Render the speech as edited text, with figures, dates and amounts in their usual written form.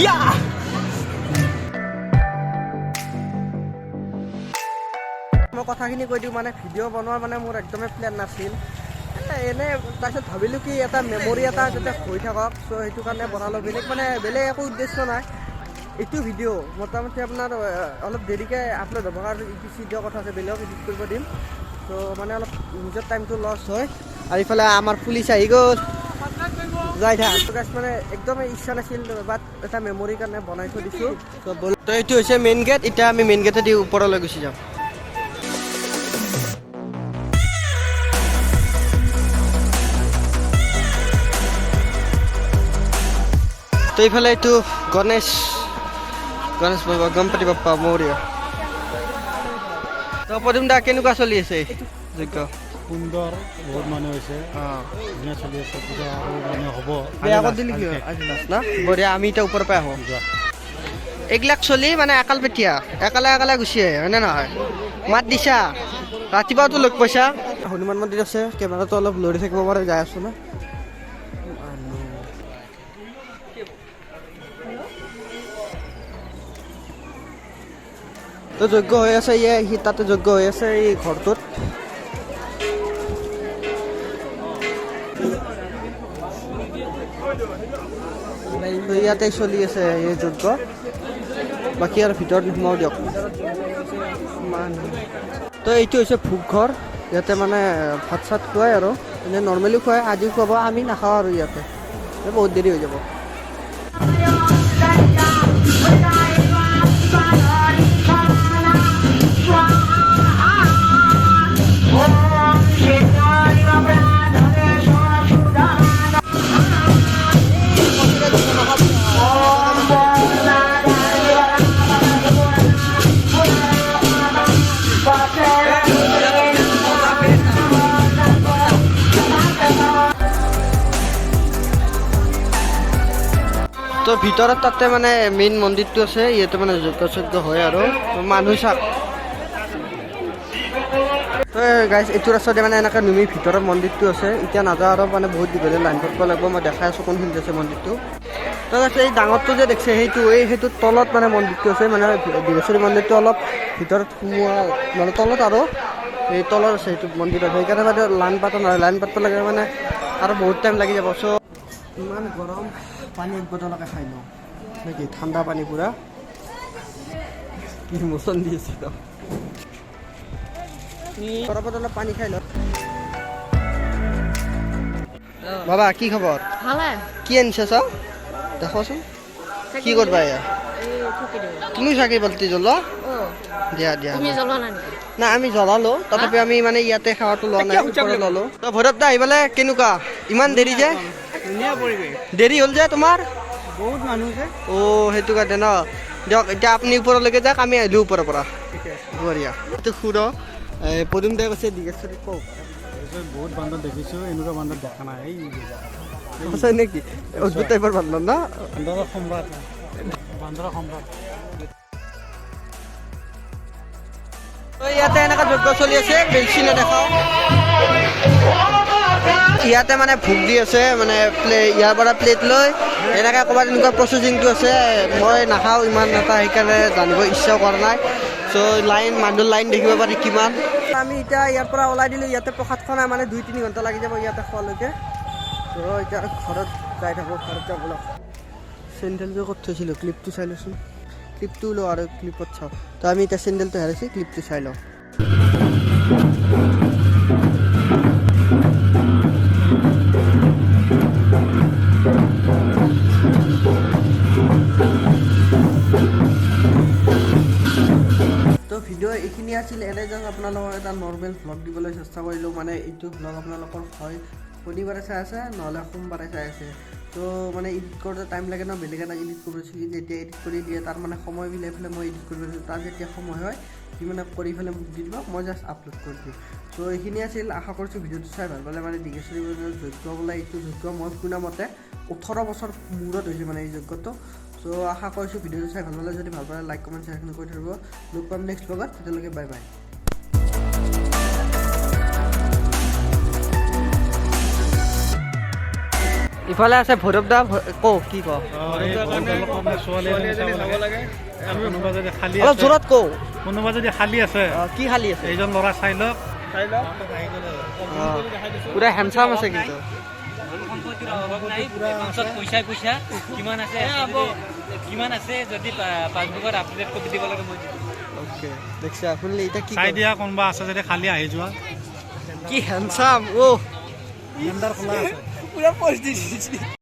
ইয়া। মই কথাখিনি কৈ দিওঁ, মানে ভিডিঅ' বনোৱাৰ মানে মোৰ একদমেই প্লেন নাছিল। এনে তাৰপিছত ভাবিলোঁ কি এটা মেমৰি এটা যাতে হৈ থাকক, চ' সেইটো কাৰণে বনালোঁ। বেলেগ মানে বেলেগ একো উদ্দেশ্য নাই। এইটো ভিডিঅ' মোটামুটি আপোনাৰ অলপ দেৰিকৈ আপলোড হ'ব, কাৰণ ইডিট চিডিট দিয়া কথা আছে, বেলেগক এডিট কৰিব দিম। ত' মানে অলপ নিজৰ টাইমটো লছ হয়। আৰু ইফালে আমাৰ পুলিচ আহি গ'ল, যাই থাক। গাইছ, মানে একদমেই ইচ্ছা নাছিল, বাট এটা মেমৰিৰ কাৰণে বনাই থৈ দিছোঁ। ত' এইটো হৈছে মেইন গেট। এতিয়া আমি মেইন গেটেদি ওপৰলৈ গুচি যাম। তো এইফালে এইটো গণেশ গণেশ বাবা, গণপতি বাপ্পা মৌৰ্য। তো পদুম দা, কেনেকুৱা চলি আছে যজ্ঞ? সুন্দৰ, বহুত মানুহ হৈছে। ধুনীয়া চলি আছে পূজা আৰু মানে হ'ব। বেয়া কৰি দিলি কি হয়? আজি লাষ্ট না, বঢ়িয়া। আমি এতিয়া ওপৰৰ পৰা আহোঁ। যোৱা। এইবিলাক চলি মানে একাল পেটীয়া, একালে একালে গুচি আহে, হয়নে নহয়? মাত দিছা, ৰাতিপুৱাতো লগ পাইছা। হনুমান মন্দিৰ আছে, কেমেৰাটো অলপ লৰি থাকিব পাৰে, যাই আছো না। তো যজ্ঞ হৈ আছে, ইয়ে সি তাতে যজ্ঞ হৈ আছে এই ঘৰটোত। তো ইয়াতে চলি আছে এই যজ্ঞ। বাকী আৰু ভিতৰত সোমাও দিয়ক মানুহ। তো এইটো হৈছে ভোগ ঘৰ। ইয়াতে মানে ভাত চাত খুৱাই আৰু এনে নৰ্মেলি খুৱাই, আজিও খুৱাব, আমি নাখাওঁ আৰু ইয়াতে এই বহুত দেৰি হৈ যাব। তো ভিতৰত তাতে মানে মেইন মন্দিৰটো আছে, ইয়াতে মানে যজ্ঞ চজ্ঞ হয় আৰু মানুহ চাক। তো গাইজ, এইটো ৰাস্তাতে মানে এনেকৈ নুমি ভিতৰত মন্দিৰটো আছে। এতিয়া নাযাওঁ আৰু, মানে বহুত দীঘলীয়া লাইন পাতিব লাগিব। মই দেখাই আছোঁ কোনখিনিত আছে মন্দিৰটো। তো গাইজ, এই ডাঙৰটো যে দেখিছে, সেইটো এই সেইটোৰ তলত মানে মন্দিৰটো আছে। মানে দীঘেশ্বৰী মন্দিৰটো অলপ ভিতৰত সোমোৱা, মানে তলত আৰু এই তলত আছে সেইটো মন্দিৰত। সেইকাৰণে মানে লাইন পাতা নহয়, লাইন পাতিব লাগে মানে আৰু বহুত টাইম লাগি যাব। চ' ইমান গৰম, পানী এক বটলকে খাই লওঁ নেকি? ঠাণ্ডা পানী পূৰা কি মোচন দি আছে। তো গৰমত অলপ পানী খাই লওঁ। বাবা, কি খবৰ? ভালে। কি আনিছা চাওঁ, দেখোৱাচোন। কি কৰবা এয়া? তুমি চাকি বাল্টি জ্বলোৱা? দিয়া দিয়া। তুমি জ্বলোৱা নাই নেকি? না, আমি জ্বলালো, তথাপি আমি মানে ইয়াতে সেৱাটো লোৱা নাই, ওপৰত ল'লো। তো ভৈৰৱ দা, আহি পেলাই কেনেকুৱা? ইমান দেৰি যে? ধুনীয়া পৰিৱেশ। দেৰি হ'ল যে তোমাৰ? বহুত মানুহ যে। অ' সেইটো কাৰণে ন। দিয়ক, এতিয়া আপুনি ওপৰলৈকে যাওক, আমি আহিলোঁ ওপৰৰ পৰা। বঢ়িয়া। এইটো খুৰ পদুম দাই কৈছে দীঘেশ্বৰী কওক। বহুত বান্দৰ দেখিছোঁ, এনেকুৱা বান্দৰ দেখা নাই এই। সঁচাই নেকি? অদ্ভুত টাইপৰ বান্দৰ ন? বান্দৰৰ সম্ৰাট, বান্দৰৰ সম্ৰাট। তো ইয়াতে এনেকা যজ্ঞ চলি আছে, বেছি নেদেখাওঁ। ইয়াতে মানে ভোগ দি আছে, মানে ইয়াৰ পৰা প্লেট লৈ এনেকৈ ক'ৰবাত এনেকুৱা প্ৰচেছিংটো আছে। মই নাখাওঁ ইমান এটা, সেইকাৰণে জানিব ইচ্ছাও কৰা নাই। চ' লাইন, মানুহৰ লাইন দেখিব পাৰি কিমান। আমি এতিয়া ইয়াৰ পৰা ওলাই দিলোঁ। ইয়াতে প্ৰসাদ খোৱা নাই, মানে 2-3 ঘণ্টা লাগি যাব ইয়াতে খোৱালৈকে। ত' এতিয়া ঘৰত যাই থাকোঁ, ঘৰত যাব লওক। চেণ্ডেলযোৰ ক'ত থৈছিলোঁ? ক্লিপটো চাই লওঁচোন। ক্লিপটো লওঁ আৰু ক্লিপত চাওঁ। তো আমি এতিয়া চেণ্ডেলটো হেৰাইছে, ক্লিপটো চাই লওঁ। তো ভিডিঅ' এইখিনি আছিল। এনে জাষ্ট আপোনালোকক এটা নৰ্মেল ভ্লগ দিবলৈ চেষ্টা কৰিলোঁ। মানে এইটো ভ্লগ আপোনালোকৰ হয় শনিবাৰে চাই আছে, নহ'লে সোমবাৰে চাই আছে। তো মানে এডিট কৰোঁতে টাইম লাগে ন, বেলেগ এটা এডিট কৰিব দিছোঁ। সি যেতিয়া এডিট কৰি দিয়ে, তাৰ মানে সময় মিলাই পেলাই মই এডিট কৰিব দিছোঁ। তাৰ যেতিয়া সময় হয়, সি মানে কৰি পেলাই মোক দি দিব, মই জাষ্ট আপলোড কৰি দিম। চ' এইখিনি আছিল। আশা কৰিছোঁ ভিডিঅ'টো চাই ভাল পালে। মানে দীঘেশ্বৰী যজ্ঞ বোলে, এইটো যজ্ঞ মই শুনা মতে 18 বছৰ মূৰত হৈছে মানে এই যজ্ঞটো। চ' আশা কৰিছোঁ ভিডিঅ'টো চাই ভাল পালে। যদি ভাল পালে, লাইক, কমেণ্ট, শ্বেয়াৰ কৰি থাকিব। লগ পাম নেক্সট ব্লগত, তেতিয়ালৈকে বাই বাই। ইফালে আছে ভৈৰৱ দা। কওঁ কি কওঁ? ছোৱালী এজনী চাব লাগে। কোনোবা যদি খালী অলপ আছে, জোৰত কওঁ। কোনোবা যদি খালী আছে, কি খালী আছে? এইজন ল'ৰা চাই লওক। পুৰা হেণ্ডচাম আছে কিন্তু। সম্পত্তিৰ অভাৱ নাই। একাউণ্টত পইচা পইচা কিমান আছে, কিমান আছে, যদি পাছবুকত আপডেট কপি দিব লাগে, মই দিম। অ'কে, দেখছা, শুনলি এতিয়া কি চাই কওঁ? দিয়া, কোনোবা আছে যদি খালী, আহি যোৱা। কি হেণ্ডচাম অ'। খোলা আছে। পুৰা পষ্ট দি দিছে।